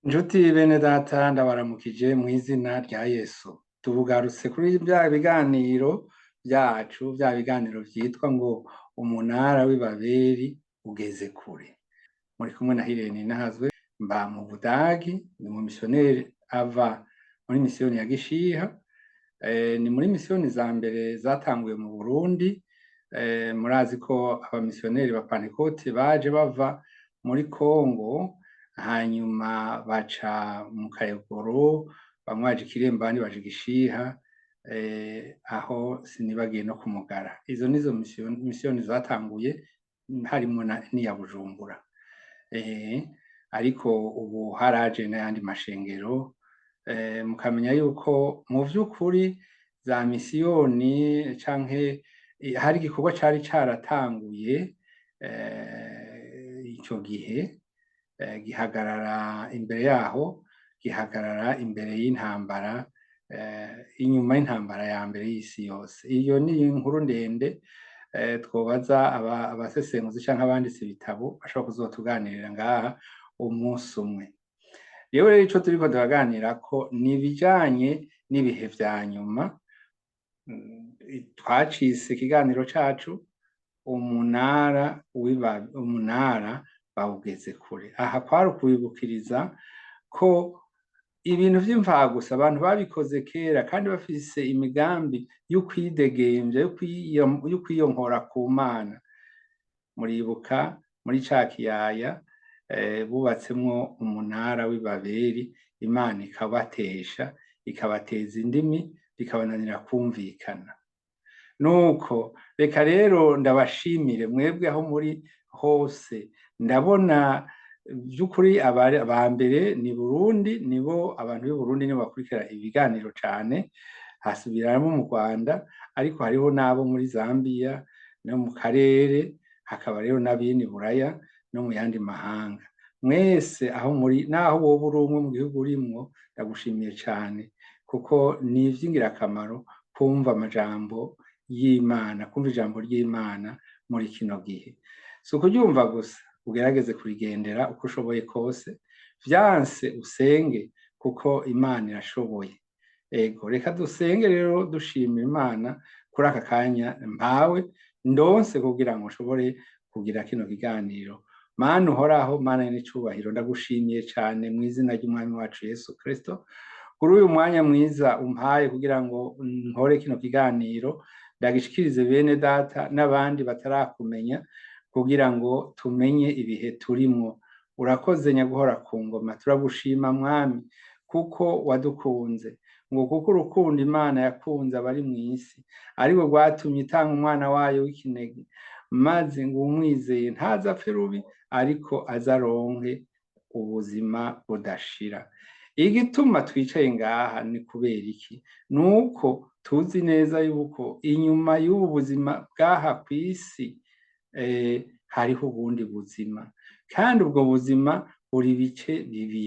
Njuti bene data, ndabaramukije mu izina rya Yesu. Tubugarutse kuri bya biganiro byacu, bya biganiro vyitwa ngo umunara w'Ibaberi ugeze kure. Muri kumwe na Hirene Nahazwe, mba mu Budagi, ni mu misiyoneri ava muri misiyoni ya Gishiha. Ni muri misiyoni za mbere zatanguye mu Burundi. Murazi ko abamisiyoneri ba Pantekote baje bava muri Kongo, hanyuma baca mu Kayogoro, bamwe baja Ikiremba, abandi baja Igishiha, aho sinibagiye no kumugara. Izo nizo misiyoni zatanguye, harimwo n'iya Bujumbura. Ariko ubu haraje n'ayandi mashengero. Mukamenya yuko mu vy'ukuri za misiyoni canke hari igikorwa cari caratanguye ico gihe, gihagarara imbere yaho, gihagarara imbere y'intambara, inyuma y'intambara ya mbere y'isi yose. Iyo ni inkuru ndende, twobaza abasesenguzi canke abanditse ibitabo bashobora kuzotuganirira ngaha umunsi umwe. Rero ico turiko turaganirako ni ibijanye n'ibihe vya nyuma. Twacise ikiganiro cacu umunara bawugeze kure. Aha kwari ukwibukiriza ko ibintu vy'imvagusa abantu babikoze kera, kandi bafise imigambi y'ukwidegemvya, y'ukwiyonkora ku Mana. Muribuka muri ca kiyaya bubatsemwo umunara w'Ibaberi, Imana ikabatesha, ikabateza indimi, bikabananira kumvikana. Nuko reka rero ndabashimire mwebwe aho muri hose. Ndabona by'ukuri aba mbere ni Burundi, nibo abantu b'i Burundi nibo bakurikira ibiganiro cane, hasubiramo mu Rwanda, ariko hariho n'abo muri Zambia no mu karere, hakaba rero n'abini Buraya no mu yandi mahanga. Mwese aho muri, naho woba uri umwe mu gihugu urimwo, ndagushimiye cane, kuko ni ivy'ingirakamaro kumva amajambo y'Imana, kumva ijambo ry'Imana muri kino gihe. Si ukuryumva gusa, ugerageze kurigendera uko ushoboye kose, vyanse usenge, kuko Imana irashoboye. Ego, reka dusenge rero dushima Imana kuri aka kanya mpawe ndonse kugira ngo nshobore kugira kino kiganiro. Mana uhoraho, Mana n'icubahiro, ndagushimiye cane mu izina ry'Umwami wacu Yesu Kristo kuri uyu mwanya mwiza umpaye kugira ngo nkore kino kiganiro, ndagishikirize bene data n'abandi batarakumenya, kugira ngo tumenye ibihe turimwo. Urakoze nyaguhora ku ngoma, turagushima Mwami kuko wadukunze, ngo kuko urukundo Imana yakunze abari mw'isi ariko rwatumye itanga umwana wayo w'ikinege, maze ngo umwizeye ntazapfe rubi, ariko azaronke ubuzima budashira. Igituma twicaye ngaha ni kubera iki? Nuko tuzi neza yuko inyuma y'ubu buzima bw'aha kw'isi hariho ubundi buzima, kandi ubwo buzima buri bice bibiri.